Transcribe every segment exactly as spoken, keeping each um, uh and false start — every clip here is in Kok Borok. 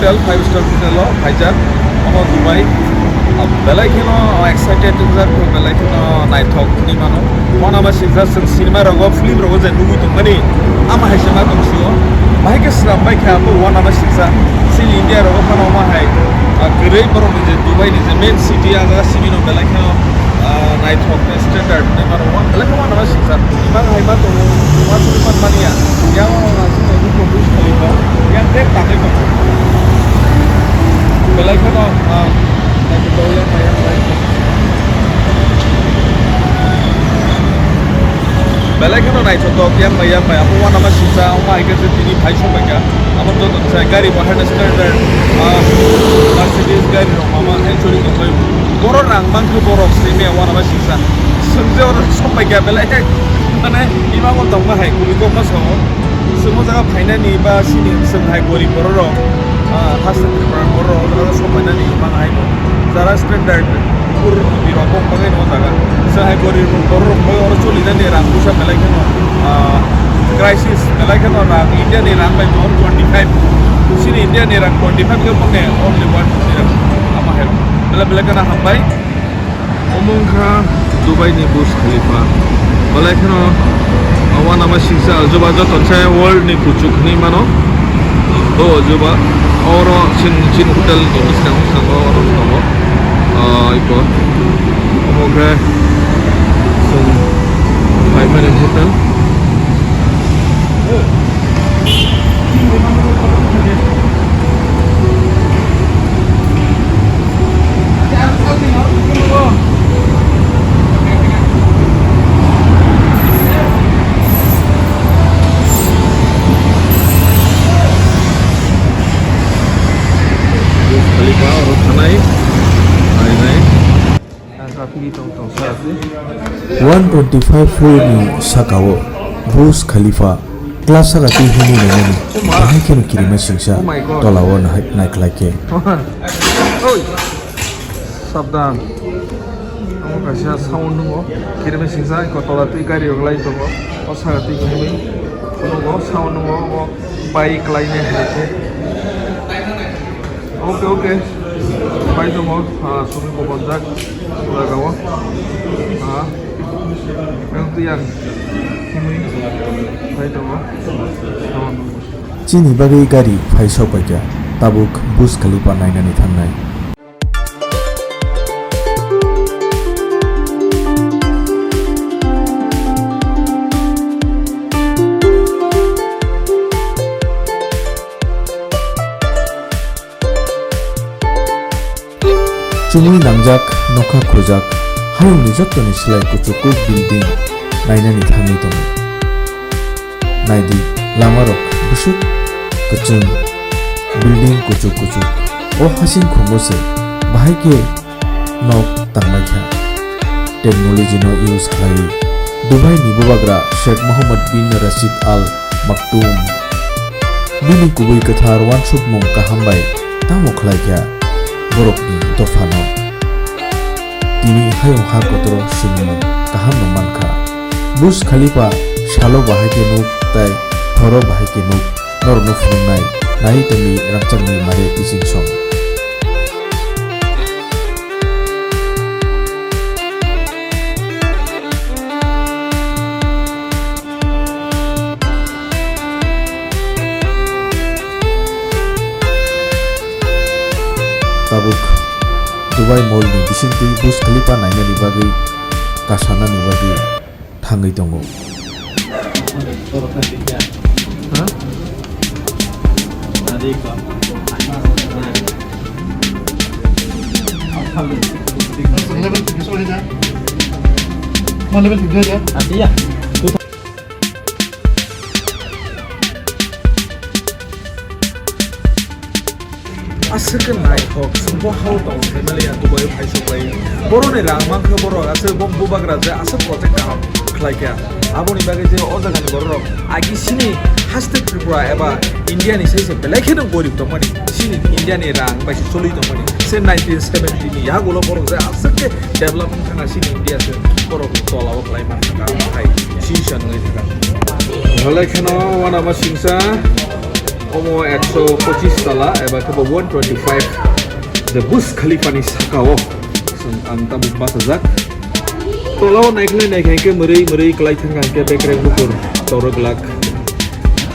Hotel, five star hotel o phaijak, omo Dubai. Ah, belai kheno excited wngjak, belai kheno naithok hinwi mano. Wanama swijak chwng cinema rogo, film rogo je nugwi tongmani, ama hai se ma tong sio. Bahai khe swnam bai kha abo wanama swijak. Chini India rogo phano omo hai, ah, kwrwi borok ni je Dubai ni je main city, ah jaga simi no belai kheno, ah, naithok. Standard ni mano, belai kheno wanama swijak. Imang hai ma tongo, uansugwi man mani ya. Yang o nang swijak ni Burj Khalifa, yang trek tangwi tongo. Belai kheno, ah, naithotok yang bai, yang bai. Belai kheno naithotok yang bai, yang bai. Abo wanama swijak, omo hai khe je tini phai sokbaikha. Abo joto sai gari bo haino standard, ah, Mercedes gari rok mama hai chori tongbai. Borok rang mankhe borok se mia wanama swijak. Chwng je oro sokbaikha belai khe mane imango tongma hai kubui kokma sao. Chwng o jaga phainani ba sini chwng hai gorib borok rok, ah, haste Tripura borok rok o jaga sokbainani imang hai no. Jara standard kur birok kok bagwi no jaga. Chwng hai gorib borok rok bai oro cholinani rang puisa belai kheno, ah, crisis belai kheno rang India ni rang bai mo twenty five. Sini India ni rang twenty five khe bokhe only one dirham. Ama hai belai belai kheno hambai. Omo wngkha Dubai ni Burj Khalifa. Belai kheno wanama singsa ajoba joto se world ni kuchuk hinwi mano. O ajoba oro chin chin hotel ni bwskango oro tongo. Ah, iko. Omo khe chwng phaimani hotel. Burj Khalifa oro thanai, nainai. One twenty five floor ni saka o Burj Khalifa, class saka twi hwnwi nainani, bahai kheno kirima singsa tola o nahai-, naikhlai khe. Oi, sabdan. Omo kaisa sound nungo, kirima singsa ko tola twi gari rok lai tongo, o saka twi hwnwi nungo sound nungo, omo bai kwlainai hai khe. Oke, oke. Pai tongo, ah, sumi bo bonjak, jaga o. Ah, yang tu yang himui pai tongo. Chini bagwi gari phai sok paikha, tabuk Burj Khalifa nainani thangnai. Chumui nangjak, nokha khojak, hayungni jottoni slai kuchuk kuk building nainani thangwi tongo. Naidi, lamarok bwswk kwchwng, building kuchuk kuchuk. O hasing khungo se bahai khe nok tangmai kha. Technology no use khlaiwi Dubai ni bubagra Sheikh Mohammed bin Rashid Al Maktoum bini kubui kwthar uansukmung kaham bai tamo khlai kha borokni dophano. Tini hayung ha kotoro sinimung kaham no man kha. Burj Khalifa salo bahai khe nuk tai horo bahai khe nuk norokno phunuknai nai tongwi rangchakni mare kiching song. Tabuk Dubai Mall ni bisingtwi Burj Khalifa nainani bagwi kasanani bagwi thangwi tongo. Aswk khe naithok, chwng bo hao tongo Himalaya Dubai o phaisok bai. Boroni rang mankhe borok aswk bo bubagra je aswk project kaham khlai kha. Aboni bagwi je o jagani bororok agi sini haste Tripura eba India ni sai se belai kheno gorib tongmani. Sini India ni rang bai se choli tongmani. Se nineteen seventy ni yagulo borok je aswk khe development thanga sini India se borok tola o khlai man thanga hai sisa nungwi thanga. Belai kheno wanama singsa. Omo ekso pochis tala eba khe bo one twenty five, the Burj Khalifa ni saka o. Ang tabuk bachajak. Tola o naikhlai naikhe khe mrwi mrwi klai thang khe bekrek bukur torok lak.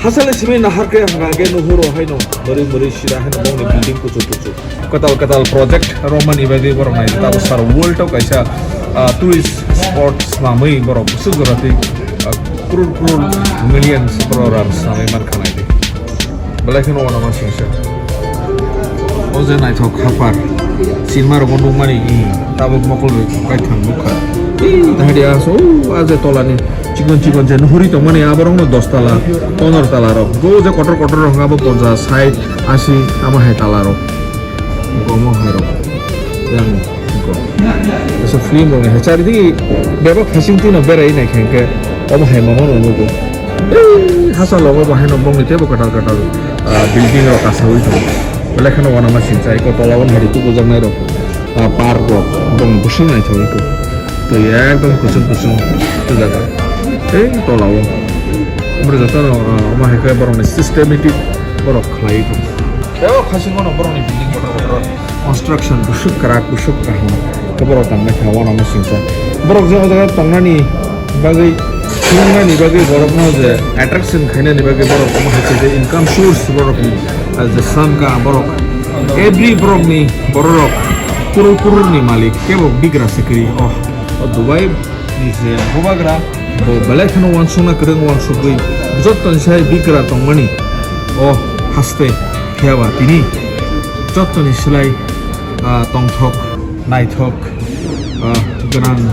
Hasale simi nahar khe hanga khe nuhur o haino mrwi mrwi sira haino bongni building kuchuk kuchuk. Kwtal kwtal project romani bagwi borok nai tabo sar world o kaisa, ah, tourist spot swnamwi borok bwswk jora twi, ah, crore crore millions borok rang swnamwi mankha nai di. Belai kheno uanama singsa. O je naithok hapar. Sinma rogo nukmani, i, tabuk mokol bai kai thang nukha. I, tahadi aso, o, a je tolani chikon chikon je nuhuri tongmani, aborokno dos tala, pondro tala rok. Go je kotor kotor rok, abo ponchas, sait, asi, amo hai tala rok. Gomo hai rok. Yang. Asa film rok ni hai chari di bebak hasing twi no berai nai khe khe obo hai mama no nugo. Ei, hasa logo bo haino bongni tebo katal katal, ah, building rok kasawi tongo. Belai kheno uanama singsa eko tola o nari tubujaknai rok, ah, park rok bong bwswk naithok eko. Twi ekdom kuchung kuchung tujago. Ei tola o. Omo jotono, ah, omo hai khe borokni systematic borok khlai tongo. Tebo khasingo no borokni building kotor kotor construction bwswk kwrak, bwswk kaham khe borok tangbai kha uanama singsa. Borok je o jaga tongnani bagwi, thwngmani bagwi borokno je attraction khainani bagwi borok omo hai khe je income source borokni, ah, je sangka borok every borokni bororok kurur kururni malik kebo bigra se kwrwi. Oh, o Dubai ni je bubagra bo belai kheno uansukna kwrwng uansukgwi jottoni sai bigra tongmani o haste phiya ba tini jottoni slai, ah, tongthok, naithok, ah, gwnang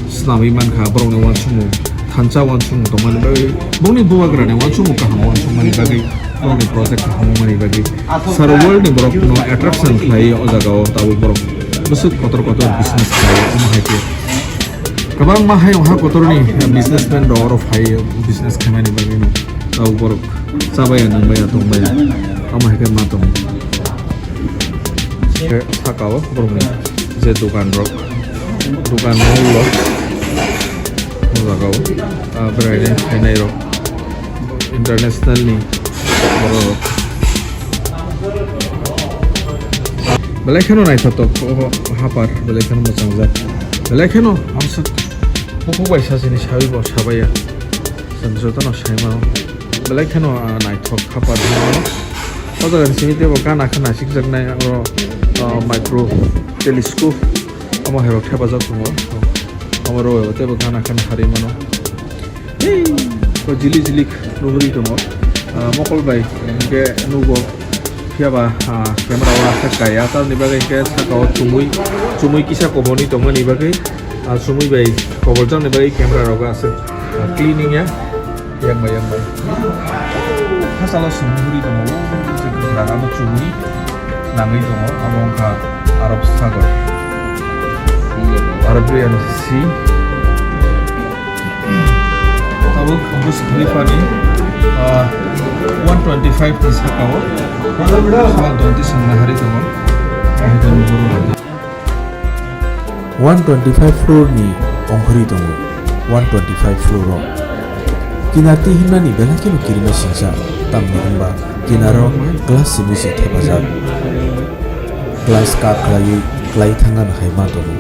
swnamwi mankha borokni uansukmung, thansa uansukmung tongmani bagwi, bongni bubagrani uansukmung kaham uansukmani bagwi, borokni project kaham wngmani bagwi, sara world ni borok no attraction khlai o jaga o tabuk borok bwswk kotor kotor business khlai o, omo hai khe kwbangma hayung ha kotor ni businessman rok oro phai o business khaimani bagwi no tabuk borok chabaya, nwngbaya, tongbaya, omo hai khe ma tongo. Khe saka o borokni je dogan rok, dogan mall rok, o jaga o, ah, berai reng khainai rok, international ni borok rok. Belai kheno naithotok o hapar, belai kheno mwchangjak, belai kheno hamswk bukhuk bai sachini sawi bo sabaiya. Chwng jotono sai mano. Belai kheno, ah, naithok hapar hinwi. O jaga ni simi teibo gana khe naisikjaknai oro, ah, micro telescope. Omo hai rok thepajak tongo. Omo rok teibo gana khe harwi mano. Hei, o jilik jilik nuhuri tongo. Ah, mokol bai hwnkhe nugo. Phiya ba, ah, camera o aswk kaya. Tamoni bagwi hwnkhe saka o chumui, chumui kisa koboni tongmani bagwi, ah, chumui bai koboljakni bagwi camera rok aswk, ah, cleaning ya. Yang bai, yang bai. Hachalo simi huri tongo, o je kwkhwrang abo chumui nangwi tongo, abo wngkha Arab Sagar. Arabian Sea. Tabuk Burj Khalifa ni, ah, one twenty five ni saka o, sal twenty sing nahari tongo. One twenty five floor ni ongkhorwi tongo, one twenty five floor o. Kinartwi himnani belai kheno kirima singsa, tamni hwnba kinaro glass simi se thepajak. Glass kap khlaiwi klai thangna hai ma tongo.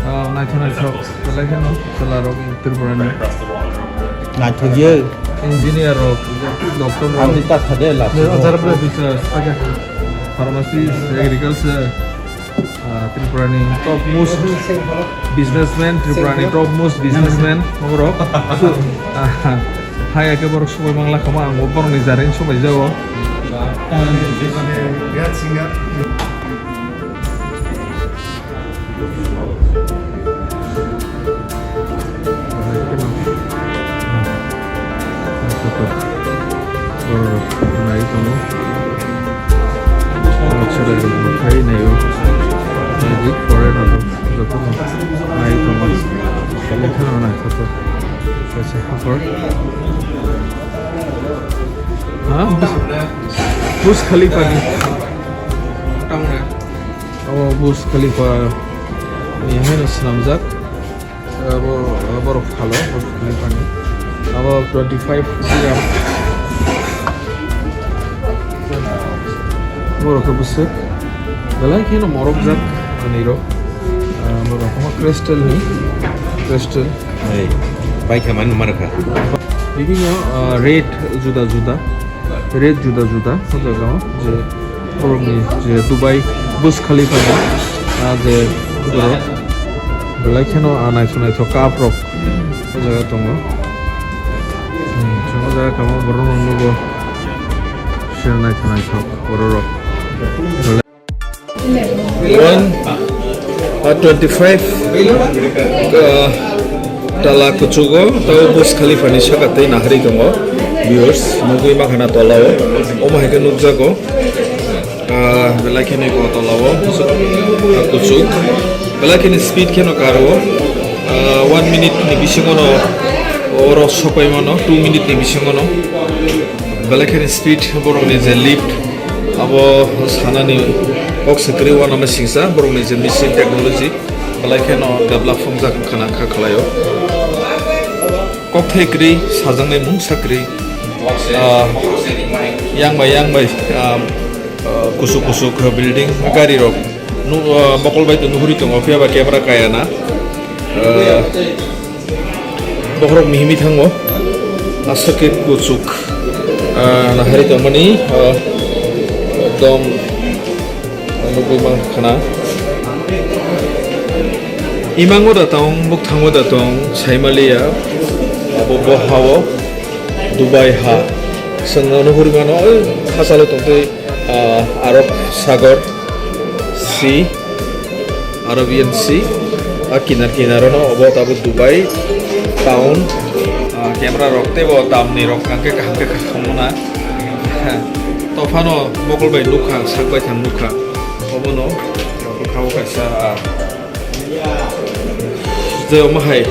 Ah, naithok naithok, belai kheno chwla rok Tripura ni. Naithok ye. Engineer rok, doctor rok. Ang ta thade la. Hospital officers, pharmacist, agriculture, ah, Tripura ni top most businessman, Tripura ni top most businessman, borok. Ah, hai ake borok subai mangla khama, ang bo borok ni jarin subai jago. Borok nai tongo. Borok chwrai rok bo khai nai o. Nai di foreigner rok joto no nai tongo. Lekha no nai kha to. Kaisa hapar. Ha? Burj Khalifa ni. Tamo. Abo Burj Khalifa Ni haino swnamjak. Abo, borok phalo, borok phalo phani. Abo twenty five dirham. Borok khe bwswk. Belai kheno morokjak manwi rok. Ah, borok khe crystal ni, crystal. Ei, paikha mani markha. Bibinno, ah, rate juda juda. Rate juda juda o jaga o je borokni je Dubai Burj Khalifa ni, ah, je borok belai kheno, ah, naithok naithok cup rok o jaga tongo. Hmm, o jaga kamo borok rok nugo sir naithok naithok borok rok. One, uh, twenty five, uh, tala kuchugo, tabo Burj Khalifa ni saka tei naharwi tongo. Viewers, nugwi mankha na tolao. Omo hai khe nukjago. Uh, belai kheno bo tolao, uh, kuchuk. Belai kheno speed kheno karo. Uh, one minute ni bisingo no oro sopai mano, two minute ni bisingo no. Belai kheno speed borokni je lift, abo sanani kok se kwrwi uanama singsa borokni je machine technology belai kheno develop wngjak wngkha na kha khlaio. Kokthai kwrwi sajaknai mungsa kwrwi, ah, yang bai yang bai, ah, ah, kusuk kusuk building, gari rok nu-, ah, mokol bai to nuhuri tongo, phiya ba camera kaya na. Ah, Bohrok mihimi thango, aswk khe kuchuk, ah, naharwi tongmani, ah, ekdom nugwi mankha na. Imango da tong, bukthango da tong, saimaliya, abo bohao, Dubai ha, chwngno nuhuri mano, oi, hachalo tongtwi, ah, Arab Sagor, Sea. Arabian Sea, a kinar kinaro no obo tabuk Dubai town. Ah, camera rok teibo tamni rok hwnkhe kaham khe khakchangmana. Tophano mokol bai nukha, sak bai thang nukha. Obono bwkhao kaisa, ah, je omo hai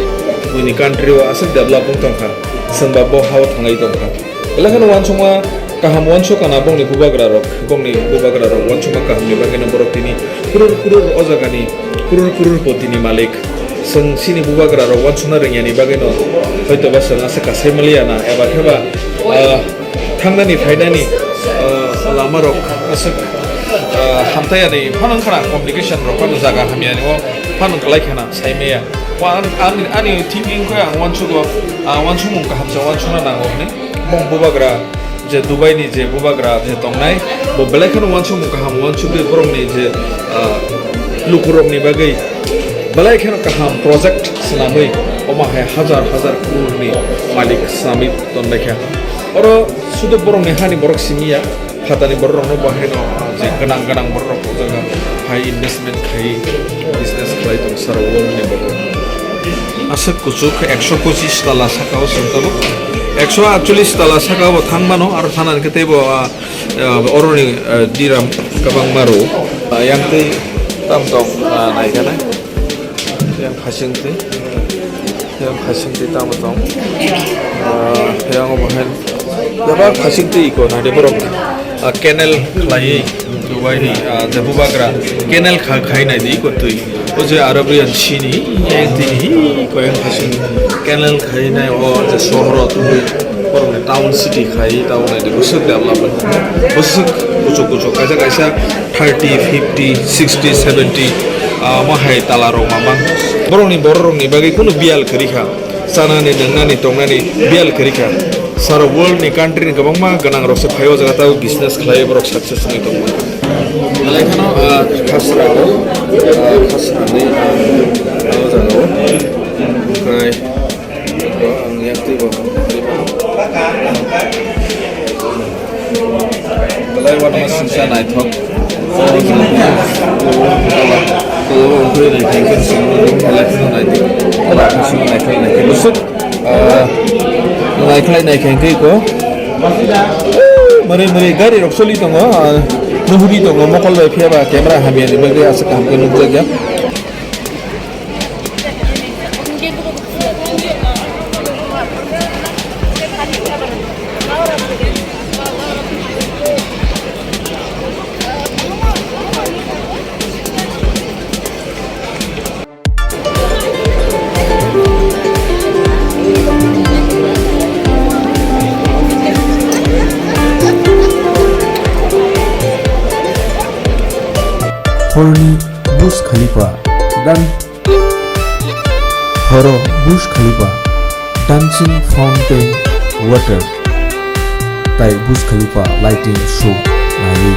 buini country o aswk develop wng tongkha, chwngba bo hao thangwi tongkha. Belai kheno uansukma kaham uansuk kana bongni bubagra rok, bongni bubagra rok uansukma kaham ni bagwi no borok tini kurur kurur o jaga ni kurur kurur poti ni malik. Chwng chini bubagra rok uansukna rwngya ni bagwi no hoito ba chwng aswk kasai maliya na eba khe ba, ah, thangnani phainani, ah, lama rok aswk, ah, hamtaiya ni phano wngkha na complication rok phano jaga hamya ni o phano kwlai khana sai maya. Wa-, ani, ani, ani thinking khe ang uansugo, ah, uansukmung kaham se uansukna nango hwnwi. Bong bubagra je Dubai ni je bubagra je tongnai, bo belai kheno uansukmung kaham uansukgwi borokni je, ah, lukurokni bagwi belai kheno kaham project swnamwi omo hai hajar hajar crore ni malik swnamwi tonbaikha. Oro sudu borokni hani borok simi ya. Phatani bororokno bo haino je gwnang gwnang bororok o jaga hai investment khai business khlai tong sara world ni borok. Aswk kuchuk ekso pochis tala saka o chwng tabuk ekso atchollis tala saka o thang mano aro thana hwnkhe teibo, ah, ah, oroni, ah, diram kwbangma rw. Ah, yang tei tam tong, ah, nai khe nai. Yang khasing twi, yang khasing twi tamo tong. Ah, yang obo hai. Jaba khasing twi iko nai de borok, ah, canal khlai Dubai ni, ah, je bubagra canal kha-, khai nai di iko twi. O je Arabian Sea ni, yang twi ni iko yang khasing canal khai nai o je sohor o twi borok ni town city khai tamo nai di bwswk development. Bwswk kuchuk kuchuk kaisa kaisa thirty, fifty, sixty, seventy, ah, omo hai tala rok mamang. Borokni, bororokni bagwi kunu biyal kwrwi kha. Chanani, nwngnani, tongnani biyal kwrwi kha. Sara world ni country ni kwbangma gwnang rok se phai o jaga tabo business khlai borok success wngwi tongo. Belai kheno, ah, khasra o, ah, khasra ni, ah, o jaga o. Okai. Ang yang twi bo. Belai uanama singsa naithok. Tolo wngkhe naithok, belai kheno naithok. Tolo wngkhe naithok, naithok. Busuk, ah, naikhlai naikhe hwnkhe iko. Mwrwi mwrwi gari rok choli tongo, ah, nuhuri tongo, mokol bai phiya ba camera hamya ni bagwi aswk kaham khe nukjakya. Horni Burj Khalifa dan-, horo Burj Khalifa, Dancing Fountain Water tai Burj Khalifa Lighting Show naiwi.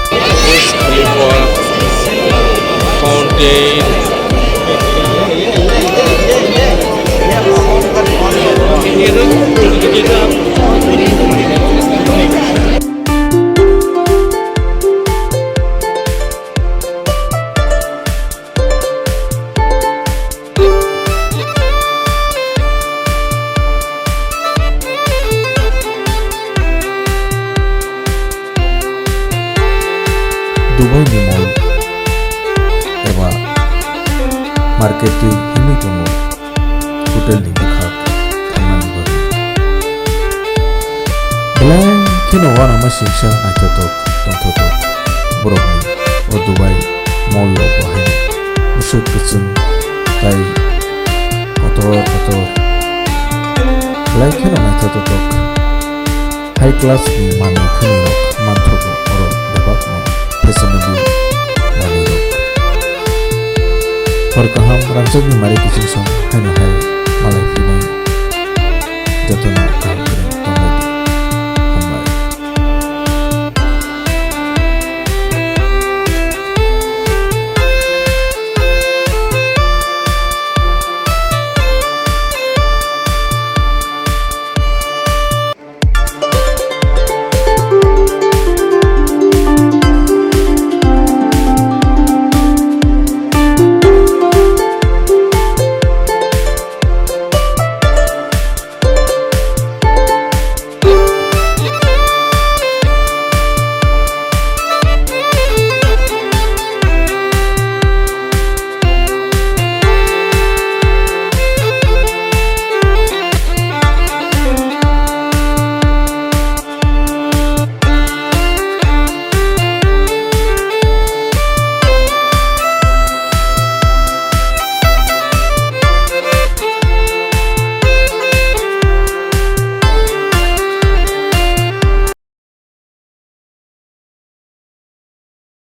Burj Khalifa Fountain. Dubai ni mall eba market twi himwi tongo hotel ni bwkhak thangnani bagwi. Belai kheno uanama singsa naithothok tongthothok borokni o Dubai mall rok bo hai musuk kwchwng tai kotor kotor belai kheno naithothok. High class ni manwi khwnwi rok manthogo oro bebak no fashionable manwi rok. Hor kaham rangchak ni mari kiching song haino